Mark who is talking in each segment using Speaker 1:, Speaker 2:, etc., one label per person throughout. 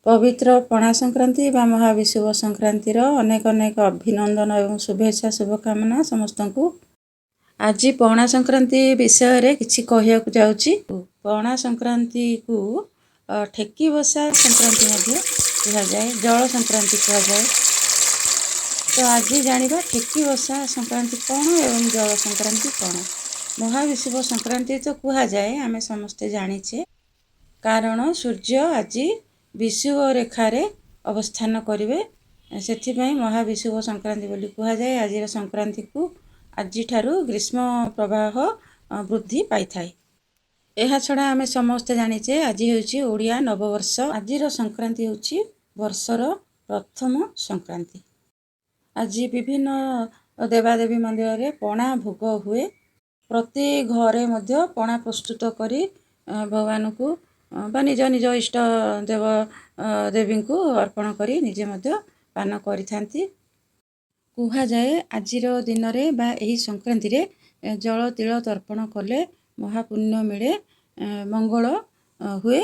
Speaker 1: ପବିତ୍ର ପଣା ସଂକ୍ରାନ୍ତି ବା ମହାବିଷୁବ ସଂକ୍ରାନ୍ତିର ଅନେକ ଅନେକ ଅଭିନନ୍ଦନ ଏବଂ ଶୁଭେଚ୍ଛା, ଶୁଭକାମନା ସମସ୍ତଙ୍କୁ। ଆଜି ପଣା ସଂକ୍ରାନ୍ତି ବିଷୟରେ କିଛି କହିବାକୁ ଯାଉଛି। ପଣା ସଂକ୍ରାନ୍ତିକୁ ଠେକି ବସା ସଂକ୍ରାନ୍ତି ମଧ୍ୟ କୁହାଯାଏ, ଜଳ ସଂକ୍ରାନ୍ତି କୁହାଯାଏ। ତ ଆଜି ଜାଣିବା ଠେକି ବସା ସଂକ୍ରାନ୍ତି କ'ଣ ଏବଂ ଜଳ ସଂକ୍ରାନ୍ତି କ'ଣ। ମହାବିଷୁବ ସଂକ୍ରାନ୍ତି ତ କୁହାଯାଏ, ଆମେ ସମସ୍ତେ ଜାଣିଛେ, କାରଣ ସୂର୍ଯ୍ୟ ଆଜି ବିଷୁବ ରେଖାରେ ଅବସ୍ଥାନ କରିବେ, ସେଥିପାଇଁ ମହାବିଷୁବ ସଂକ୍ରାନ୍ତି ବୋଲି କୁହାଯାଏ ଆଜିର ସଂକ୍ରାନ୍ତିକୁ। ଆଜିଠାରୁ ଗ୍ରୀଷ୍ମ ପ୍ରବାହ ବୃଦ୍ଧି ପାଇଥାଏ। ଏହାଛଡ଼ା ଆମେ ସମସ୍ତେ ଜାଣିଛେ, ଆଜି ହେଉଛି ଓଡ଼ିଆ ନବବର୍ଷ। ଆଜିର ସଂକ୍ରାନ୍ତି ହେଉଛି ବର୍ଷର ପ୍ରଥମ ସଂକ୍ରାନ୍ତି। ଆଜି ବିଭିନ୍ନ ଦେବାଦେବୀ ମନ୍ଦିରରେ ପଣା ଭୋଗ ହୁଏ। ପ୍ରତି ଘରେ ମଧ୍ୟ ପଣା ପ୍ରସ୍ତୁତ କରି ଭଗବାନଙ୍କୁ ବା ନିଜ ନିଜ ଇଷ୍ଟ ଦେବ ଦେବୀଙ୍କୁ ଅର୍ପଣ କରି ନିଜେ ମଧ୍ୟ ପାନ କରିଥାନ୍ତି। କୁହାଯାଏ, ଆଜିର ଦିନରେ ବା ଏହି ସଂକ୍ରାନ୍ତିରେ ଜଳ ତିଳ ତର୍ପଣ କଲେ ମହାପୁଣ୍ୟ ମିଳେ, ମଙ୍ଗଳ ହୁଏ।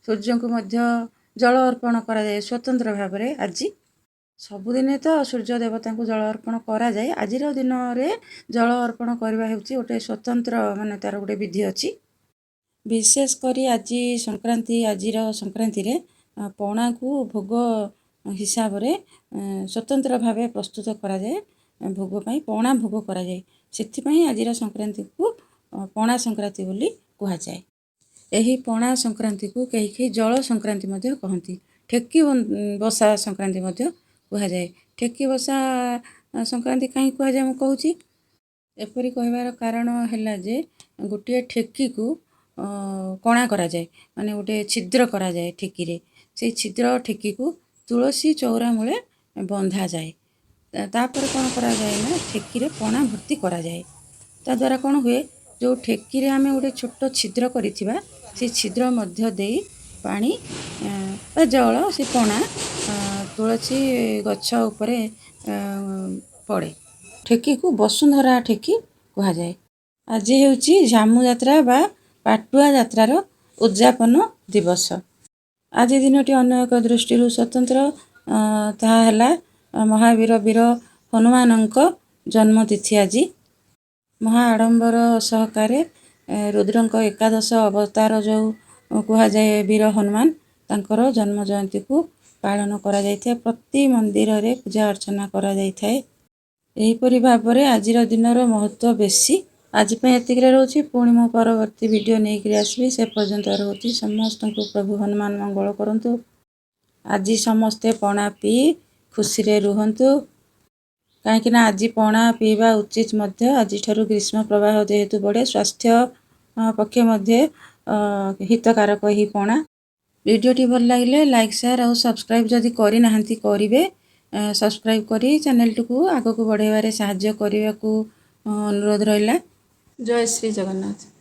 Speaker 1: ସୂର୍ଯ୍ୟଙ୍କୁ ମଧ୍ୟ ଜଳ ଅର୍ପଣ କରାଯାଏ ସ୍ୱତନ୍ତ୍ର ଭାବରେ ଆଜି। ସବୁଦିନେ ତ ସୂର୍ଯ୍ୟ ଦେବତାଙ୍କୁ ଜଳ ଅର୍ପଣ କରାଯାଏ, ଆଜିର ଦିନରେ ଜଳ ଅର୍ପଣ କରିବା ହେଉଛି ଗୋଟେ ସ୍ୱତନ୍ତ୍ର, ମାନେ ତା'ର ଗୋଟେ ବିଧି ଅଛି। ବିଶେଷ କରି ଆଜି ସଂକ୍ରାନ୍ତି, ଆଜିର ସଂକ୍ରାନ୍ତିରେ ପଣାକୁ ଭୋଗ ହିସାବରେ ସ୍ୱତନ୍ତ୍ର ଭାବେ ପ୍ରସ୍ତୁତ କରାଯାଏ। ଭୋଗ ପାଇଁ ପଣା ଭୋଗ କରାଯାଏ। ସେଥିପାଇଁ ଆଜିର ସଂକ୍ରାନ୍ତିକୁ ପଣା ସଂକ୍ରାନ୍ତି ବୋଲି କୁହାଯାଏ। ଏହି ପଣା ସଂକ୍ରାନ୍ତିକୁ କେହି କେହି ଜଳ ସଂକ୍ରାନ୍ତି ମଧ୍ୟ କହନ୍ତି। ଠେକି ବସା ସଂକ୍ରାନ୍ତି ମଧ୍ୟ କୁହାଯାଏ। ଠେକି ବସା ସଂକ୍ରାନ୍ତି କାହିଁକି କୁହାଯାଏ, ମୁଁ କହୁଛି। ଏପରି କହିବାର କାରଣ ହେଲା ଯେ ଗୋଟିଏ ଠେକିକୁ କଣା କରାଯାଏ, ମାନେ ଗୋଟେ ଛିଦ୍ର କରାଯାଏ ଠେକିରେ। ସେଇ ଛିଦ୍ର ଠେକିକୁ ତୁଳସୀ ଚଉରା ମୂଳେ ବନ୍ଧାଯାଏ। ତାପରେ କ'ଣ କରାଯାଏ ନା ଠେକିରେ ପଣା ଭର୍ତ୍ତି କରାଯାଏ। ତାଦ୍ୱାରା କ'ଣ ହୁଏ, ଯେଉଁ ଠେକିରେ ଆମେ ଗୋଟେ ଛୋଟ ଛିଦ୍ର କରିଥିବା, ସେଇ ଛିଦ୍ର ମଧ୍ୟ ଦେଇ ପାଣି ବା ଜଳ, ସେ ପଣା ତୁଳସୀ ଗଛ ଉପରେ ପଡ଼େ। ଠେକିକୁ ବସୁନ୍ଧରା ଠେକି କୁହାଯାଏ। ଆଜି ହେଉଛି ଝାମୁ ଯାତ୍ରା ବା ପାଟୁଆ ଯାତ୍ରାର ଉଦଯାପନ ଦିବସ। ଆଜି ଦିନଟି ଅନ୍ୟ ଏକ ଦୃଷ୍ଟିରୁ ସ୍ୱତନ୍ତ୍ର, ତାହା ହେଲା ମହାବୀର ବୀର ହନୁମାନଙ୍କ ଜନ୍ମତିଥି। ଆଜି ମହା ଆଡ଼ମ୍ବର ସହକାରେ ରୁଦ୍ରଙ୍କ ଏକାଦଶ ଅବତାର ଯେଉଁ କୁହାଯାଏ ବୀର ହନୁମାନ, ତାଙ୍କର ଜନ୍ମ ଜୟନ୍ତୀକୁ ପାଳନ କରାଯାଇଥାଏ। ପ୍ରତି ମନ୍ଦିରରେ ପୂଜା ଅର୍ଚ୍ଚନା କରାଯାଇଥାଏ। ଏହିପରି ଭାବରେ ଆଜିର ଦିନର ମହତ୍ତ୍ୱ ବେଶୀ। ଆଜି ପାଇଁ ଏତିକିରେ ରହୁଛି। ପୁଣି ମୁଁ ପରବର୍ତ୍ତୀ ଭିଡ଼ିଓ ନେଇକରି ଆସିବି। ସେ ପର୍ଯ୍ୟନ୍ତ ରହୁଛି। ସମସ୍ତଙ୍କୁ ପ୍ରଭୁ ହନୁମାନ ମଙ୍ଗଳ କରନ୍ତୁ। ଆଜି ସମସ୍ତେ ପଣା ପିଇ ଖୁସିରେ ରୁହନ୍ତୁ, କାହିଁକିନା ଆଜି ପଣା ପିଇବା ଉଚିତ ମଧ୍ୟ। ଆଜିଠାରୁ ଗ୍ରୀଷ୍ମ ପ୍ରବାହ ଯେହେତୁ ବଢ଼େ, ସ୍ୱାସ୍ଥ୍ୟ ପକ୍ଷେ ମଧ୍ୟ ହିତକାରକ ଏହି ପଣା। ଭିଡ଼ିଓଟି ଭଲ ଲାଗିଲେ ଲାଇକ୍, ସେୟାର ଆଉ ସବସ୍କ୍ରାଇବ୍ ଯଦି କରିନାହାନ୍ତି କରିବେ। ସବସ୍କ୍ରାଇବ୍ କରି ଚ୍ୟାନେଲଟିକୁ ଆଗକୁ ବଢ଼ାଇବାରେ ସାହାଯ୍ୟ କରିବାକୁ ଅନୁରୋଧ ରହିଲା।
Speaker 2: ଜୟ ଶ୍ରୀ ଜଗନ୍ନାଥ।